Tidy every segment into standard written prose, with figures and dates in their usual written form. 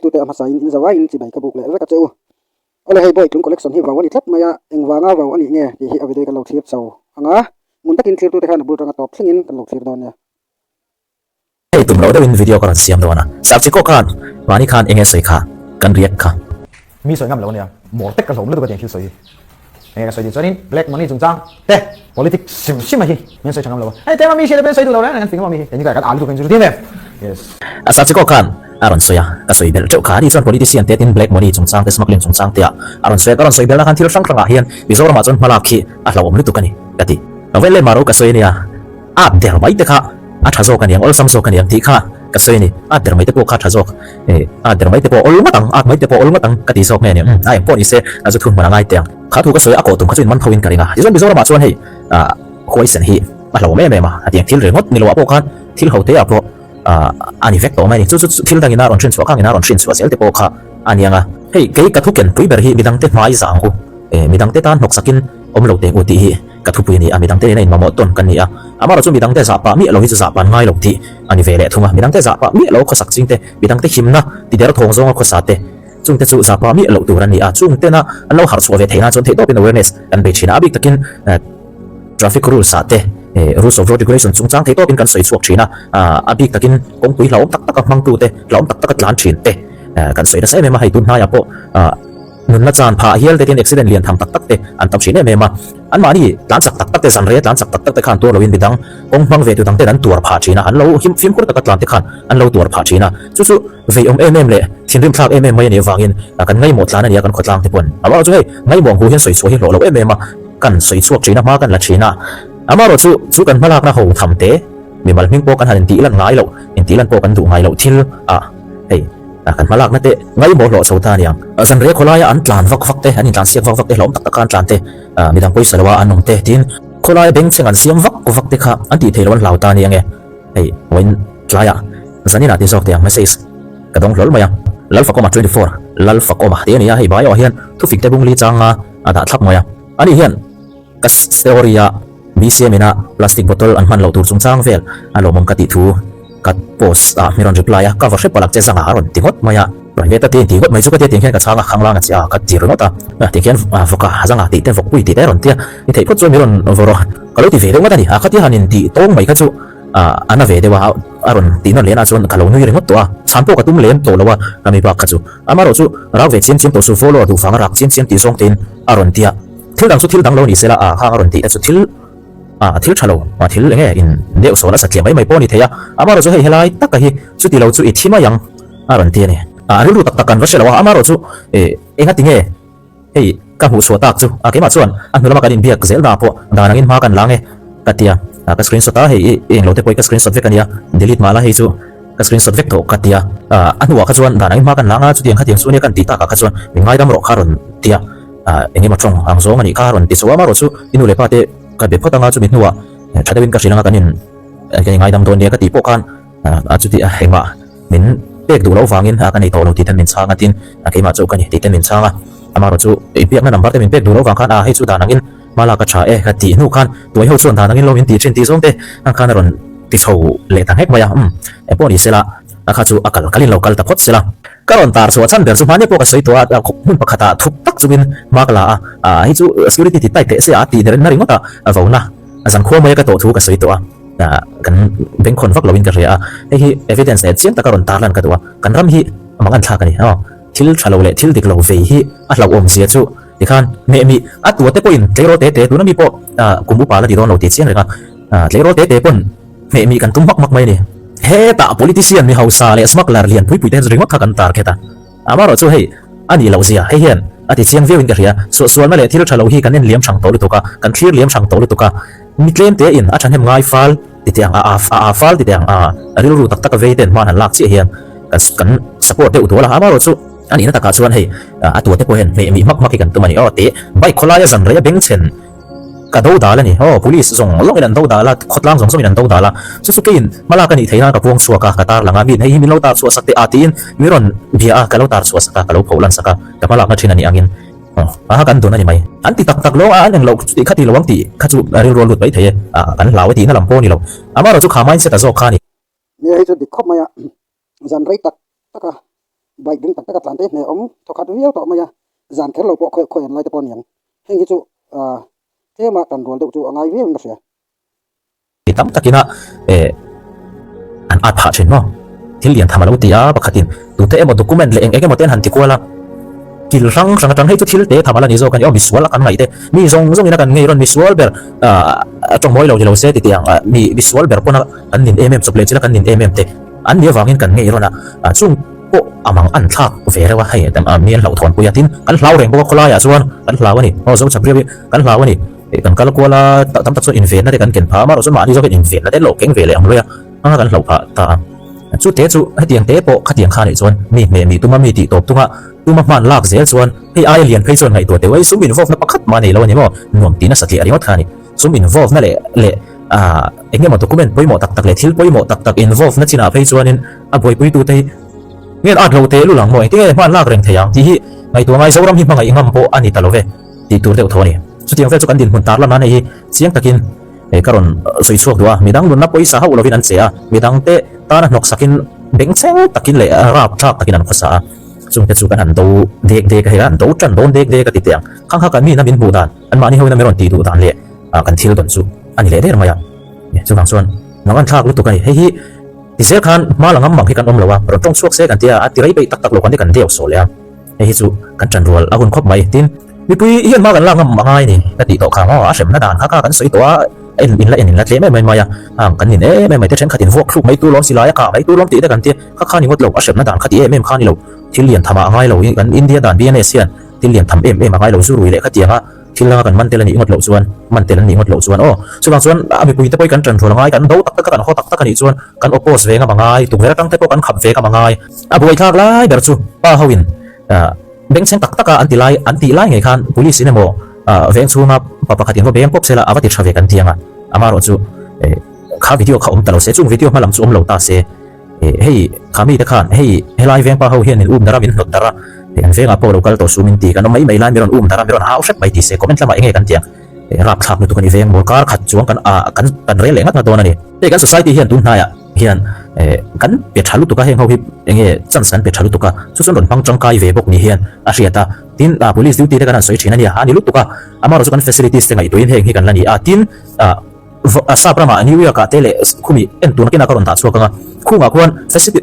thlirtute a hmasain in zo aiin chibai ka buk leh vek a che u. Awle hei Bawitlung collection hi vau a ni tlat mai a, engvanga vau a nih nge tih hi a video kan lo thlir chho ang a, ngun takin thlirtute khan a bul tanga tawp thlengin kan lo thlir dawn nia. Hei tum loh deuhin video ka rawn siam dawn a, Sir Chiko khan mahni khan enge sawi kha kan react kha. Mi sawi ngam lo ania, mawl tek ka hlawm lutuk a tiang thil sawi hi. Enge ka sawi tih chuanin black money chungchang te politics hrim hrim a hi min sawi tha ngam lo a, hei tlema mi hriat te pawhin sawi duh lo reng reng an fing a mi hi, engtin kan a lutuk in chu tin em? Yes. Sir Chiko khan a rawn sawi a, ka sawi belh teuh kha, ani chuan politician te tin black money chungchang te smuggling chungchang te ah a rawn sawi a, ka rawn sawi belhna khan thil hrang hrangah hian Mizoramah chuan hmalak hi a hlauhawm lutuk a ni ka ti. Ka vel leh mah ro ka sawi ania. At der mai te kha a tha zawk a niang, awlsam zawk a niang tih kha ka sawi a ni. At der mai te pawh kha tha zawk, eh, at der mai te pawh awl ngawt ang, at mai te pawh awl ngawt ang ka ti zawk nge ni. Umm, a eng pawh ni se, a zu thun hman a ngai teh ang. Kha thu ka sawi a, a kawh tum kha chu in man tho in ka ring a. Tichuan Mizoramah chuan hei, ah, huaisen hi a hlauhawm em em a, hetiang thil ringawt ni loah pawh khan thil ho te ah pawh, ah, a ni vek tawh mai a ni. Chu chu thil dangin a rawn hrin chhuah khangin a rawn hrin chhuah zel te pawh kha a niang a. Hei, kei ka thu ken pui ber hi midangte hmai zang u, eh, midangte tan hnawksakin awm lo teh u tih hi. Ka thupui a ni a, midangte nena inmamawh tawn kan ni a. Amaherawh chu midangte zah pah miah lo hi chu zah pan ngai lo tih a ni ve leh thung a. Midangte zah pah miah lo khawsak chingte, midangte himna tider thawng zawnga khawsa te, chungte chu zah pah miah loh tur an ni a. Chungtena an lo harh chhuah ve theih nan chuan theihtawpin awareness kan bei thin a. A bik takin traffic rules ah te, rules of road regulation chungchang theihtawpin kan sawi chhuak thin a. A bik takin kawngpui hlauhawm tak taka hmangtute, hlauhawm tak taka tlan thin te kan sawi nasa em em a. Hei tun hnaiah pawh Nunna chan phah hial te tin accident lian tham tak tak te an tam thin em em a. Anmahni tlan chak tak tak te, zanrei a tlan chak tak tak te khan tuar loin midang kawng hmang ve tu dang ten an tuar phah thin a, an lo him fimkhur taka tlan te khan an lo tuar phah thin a. Chu chu veiawm em em leh thinrim thlak em em mai a nih avangin kan ngaihmawh tlan a ni a kan khawtlang te pawn. Amaherawh chu hei ngaihmawh ang hu hian sawi chhuah hi hlawh lo em em a, kan sawi chhuak thin a, hma kan la thin a. Amaherawh chu chu kan hmalakna ho tham te mimal hming pawh kan han intih lan ngai loh, intih lan pawh kan duh ngai loh thil a hei. Kan hmalakna te ngaihmawh hlawh chho ta a niang. Zanriah khawlaia an tlan vak vak te, an intlan siak vak vak te, hlauhawm tak taka an tlan te, midang pawisa loa an awm te tiin khawlaia bengchheng an siam vak vak te kha an tih theih loh an hlau ta a ni ange. Hei vawiin tlaiah zaninah ti zawk teh ang message ka dawng hlawl mai a. Lalfakawma 24, Lalfakawma tih a ni a, hei bio ah hian thufik te bungli changa a dah thlap mai a. Ani hian ka story ah BCM ina plastic bottle an hman loh tur chungchang vel a lawmawm ka tih thu ka post ah mi rawn reply a, ka va hre palak che zangah a rawn ti ngawt mai a. Private a ti inti ngawt mai chu ka tia tiang hian ka chhang a, khang lang a che a, ka ti ringawt a, tiang hian vawk a zangah tih te vawk pui tih te a rawn ti a, ni theih phawt chuan mi rawn vaw rawh ka lo ti ve deuh ngawt a ni, a khatia han inti tawng mai kha chu a na ve deuh a, a rawn tih nawn lehna chuan ka lo nui ringawt tawh a, chhan pawh ka tum lem tawh lo a, ka mi bak kha chu amaherawh chu rak ve chiam chiam tawh chu follower duh vanga rak chiam chiam tih zawng tein a rawn ti a. Thil dang chu thil dang lo ni sela a khang a rawn tih te chu thil ah thil tha lo ah thil enge in deuh sawn a satliah mai mai pawh a ni thei a, amaherawh chu hei helai taka hi chuti lo chu i thi mai ang a rawn ti a ni. A rilru tak tak kan va hre lo a, amaherawh chu eh enga ti nge hei ka hmuh chhuah tak chu a keimah chuan a hnu lama kan inbiak zel dah pawh dan angin hma kan la nge ka ti a, ka screenshot a hei i englo te pawh hi ka screenshot vek a nia delete mah la hei chu ka screenshot vek tawh ka ti a, a hnuah kha chuan dan angin hma kan la anga chutiang khatiang chu ania kan tih takah kha chuan min ngaidam rawh kha a rawn ti a. Ah, eng emaw tawng ang zawng a nih kha a rawn ti chauh a, amaherawh chu i nu leh pa te ka be phawt anga chumi hnuah tha deuhin ka hrilh anga kan in kan ingaidam dawn nia ka tih pawh khan ah chuti a engmah min pek duh loh vangin ah ka nei tawh lo tih ten min chhang a tin keimah chauh ka ni tih ten min chhang a, amaherawh chu i biakna number te min pek duh loh vang khan ah hei chu dan angin hma lak a tha e ka tih hnu khan tuai ho chuan dan angin lo min tih thin tih zawng te ang khan a rawn ti chho leh ta nghek mai a, umm engpawh ni sela a kha chu a kal kalin lo kal ta phawt sela. Ka rawn tar chhuah chhan ber chu hmani pawh ka sawi tawh a, hmun pakhatah thup tak chungin hma ka la a, ah hei chu security ti tight teh se a tih na ringawt a, vona zankhua maia ka tawh thu ka sawi tawh a, ah kan bengkhawn vak loin ka hria a, hei hi evidence leh chiang taka rawn tar lan ka duh a, kan ram hi a mang an thlak a ni aw, thil tha lo leh thil dik lo vei hi a hlauhawm zia chu tikhan meh mi a tua te pawhin tleirawl te te tuna mi pawh ah kum upa la ti dawn lo tih chiang reng a, ah tleirawl te te pawn Hmeh mi kan tum hmak hmak mai a ni. Hetah politician mi hausa leh smuggler lian pui pui te ringawt kha kan tar khet a. Amaherawh chu hei a nih loh zia hei hian a ti chiang viau in ka hria. Suahsualna leh thil tha lo hi kan en liam hrang tawh lutuk a, kan thlir liam hrang tawh lutuk a. Mi tlem te in a thahnem ngai fal ti teh ang a, a a fal ti teh ang a, rilru tak tak a vei ten hman han lak chiah hian kan kan support deuh dual a. Amaherawh chu a nihna takah chuan hei a tua te pawh hian hmeh mi hmak hmak hi kan tum a ni. Aw tih bike khawlaia zan rei a bengchhen Ka do dal a ni. Aw, police zawng zawngin an do dal a, khawtlang zawng zawngin an do dal a. Chu chu keiin hmalak a nih theih nan ka puang chhuak a, ka tar lang a, miin hei hi min lo tar chhuah sak teh a tiin min rawn bia a, ka lo tar chhuah sak a, ka lo phoh lan sak a, ka hmalakna thin a nih angin aw, aha kan dun a ni mai. An ti tak tak lo a, an englo tih kha ti lo ang tih kha chu rilru a lut mai thei e, ah kan hlau e tihna lam pawh a ni lo. Amaherawhchu kha mindset a zawk kha a ni. Nia hei chu dik khawp mai a, zan rei tak tak a. Bike ding tak taka tlan te hi hnehawm thawkhat viau tawh mai a, zan kher lo pawh khawi khawi an lai te pawh a ni ang. Heng hi chu tlema tan rual deuh chu a ngai viau in ka hria. Mi tam takin a eh an at phah thin maw? Thil lian tham a lo ti a, pakhatin tute emaw document leh eng eng emaw te an han ti kual a, kil hrang hrang atang hei chu thil te tham a la ni zawk a ni aw, misual a kan ngaih te, mi zawng zawngin a kan ngei rawn misual ber ah tawng mawi lo ni lo se ti tih ang ah mi misual ber pawn a kan nin em em chawp leh chil a kan nin em em te an nih avangin kan ngei rawn a, chung pawh a mang an thlak ve reuh a, hei mi an hlauhthawn pui a, tin kan hlau reng bawk a khawlaiah chuan kan hlau a ni aw zo chap riau hi kan hlau a ni. Hei kan kal kual a, tam tak chuan invenna te kan ken phah a, amaherawhchu mahni zawkin invenna te an lo keng ve leh ang luai a, anga kan hlauh phah ta a. Chu te chu hetiang te pawh khatiang kha nih chuan mi hmeh mi tuma mi tih tawp tunga tuma hman lak zel chuan hei aia lian phei chuan ngaihtuah teuh a, sum involve na pakhat mah nei lo a ni maw, nuam tih nasa tliah ringawt kha a ni. Sum involve na leh leh ah eng emaw document pawimawh tak tak leh thil pawimawh tak tak involve na chinah phei chuanin a buaipuitute hi ngen at lo teh lul ang maw, engtin nge hman lak reng thei ang tih hi ngaihtuah ngai Zoram hi hmangaih ngam pawh a ni ta lo ve. Tih tur deuh tho a ni. Chutiang vel chu kan dinhmun tar lan nan hei hi chiang takin ka rawn sawi chhuak duh a. Midang nunna pawisa hauh lovin an che a, midangte tana hnawk sakin bengchheng takin leh rap thlak takin an khawsa a. Chungte chu kan han do dek dek a, hei an do tan dawn dek dek a ti teh ang. Khang kha kan mina min hmuh dan, anmahni hoina min rawn tih duh dan leh kan thil dawn chu a ni leh der mai a. Chuvang chuan nang an thlak lutuk a ni. Hei hi ti zel khan hma la ngam mang hi kan awm lo a, rawn tawng chhuak se kan tia a ti rei peih tak tak lo kan ti kan deuh sawh leh a. Hei hi chu kan ṭan rual a hun khawp mai. Tin, mipui hian hma kan lak ngam a ngai ni ka tih tawh kha maw, a hremna dan kha kha kan sawi tawh a, en in la en in la tlem em em mai a, ang kan nin em em mai te ṭhenkhat in vuak thluk mai tur lawm silai a kah mai tur lawm tih te kan tia, kha kha ni ngawt lo, a hremna dan kha ti em em kha ni lo, thil lian tham ah a ngai lo, kan India dan BNS hian thil lian tham em em a ngai lo, zu rui leh khatiang a thil danga kan man tel a nih ngawt loh chuan, man tel an nih ngawt loh chuan aw, chuvang chuan a mipui te pawh hi kan ṭan rual a ngai, kan do tak tak a kan haw tak tak a nih chuan kan oppose ve ngam a ngai, tukverh atang te pawh kan khap ve ngam a ngai. A buaithlak lai ber chu pa ho in bengchheng tak tak a an ti lai an tih lai ngei khan police in emaw veng chhunga pa pakhat in va beng pawp sela a va ti tha ve kan ti ang a, amaherawh chu kha video kha awm ta lo se chung video hma lam chu awm lo ta se hei kha mite khan hei helai veng pa ho hian min um dar a min hnawt dar a an vengah pawh lo kal tawh su min ti kan awm mai mai lai mi rawn um dar a mi rawn hau hrep mai ti se comment lamah enge kan ti ang rapthlak lutuk a ni veng mawl kar khat chuang kan kan kan rel leh ngat ngat dawn a ni. Hei kan society hian tun hnaiah hian kan pe tha lutuk a, heng ho hi eng nge chance kan pe tha lutuk a, chu chuan rawn hmang tangkai ve bawk ni hian a hriat a, tin police duty te kan han sawi thin a nia, a ni lutuk a, amaherawh chu kan facilities te ngaihtuahin heng hi kan la ni a, tin sap ramah New York ah te leh khumi en tur nakinah ka rawn dah chhuak ang a, khungah khuan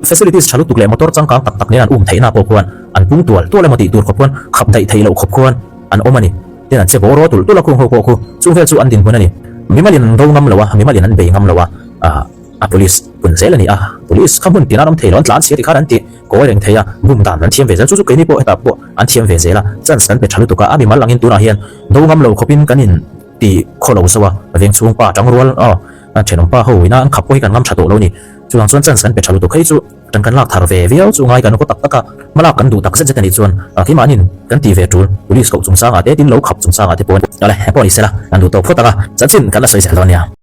facilities tha lutuk leh motor changkang tak tak nen an um theihna pawh khuan an pung tual tual emaw tih tur khawp khuan khap daih theih loh khawp khuan an awm a ni. Tin an che bawr aw tulh tulh a khung ho pawh khu chung vel chu an dinhmun a ni. Mimalin an do ngam lo a, mimalin an bei ngam lo a, a police pun zel a ni a, police kha hmun tin an awm thei lo, an tlan chhia tikhan an ti kawi reng thei a, bum dan an thiam ve zel, chu chu keini pawh hetah pawh an thiam ve zel a, chance kan pe tha lutuk a, a mimal angin tunah hian do ngam lo khawpin kan in ti khaw lo zo a, veng chhung pa tangrual aw thenawm pa ho ina an khap pawh hi kan ngam tha tawh lo a ni, chuvang chuan chance kan pe tha lutuk hei chu. Kan kan lak thar ve viau chu ngai kan khaw tak tak a, hmalak kan duh tak zet zet a nih chuan keimahnin kan ti ve tul, police koh chungchangah te tin lo khap chungchangah te pawh a ni. Awle, pawh ni sela, kan duh tawk phawt ang a, chanchin kan la sawi zel dawn nia.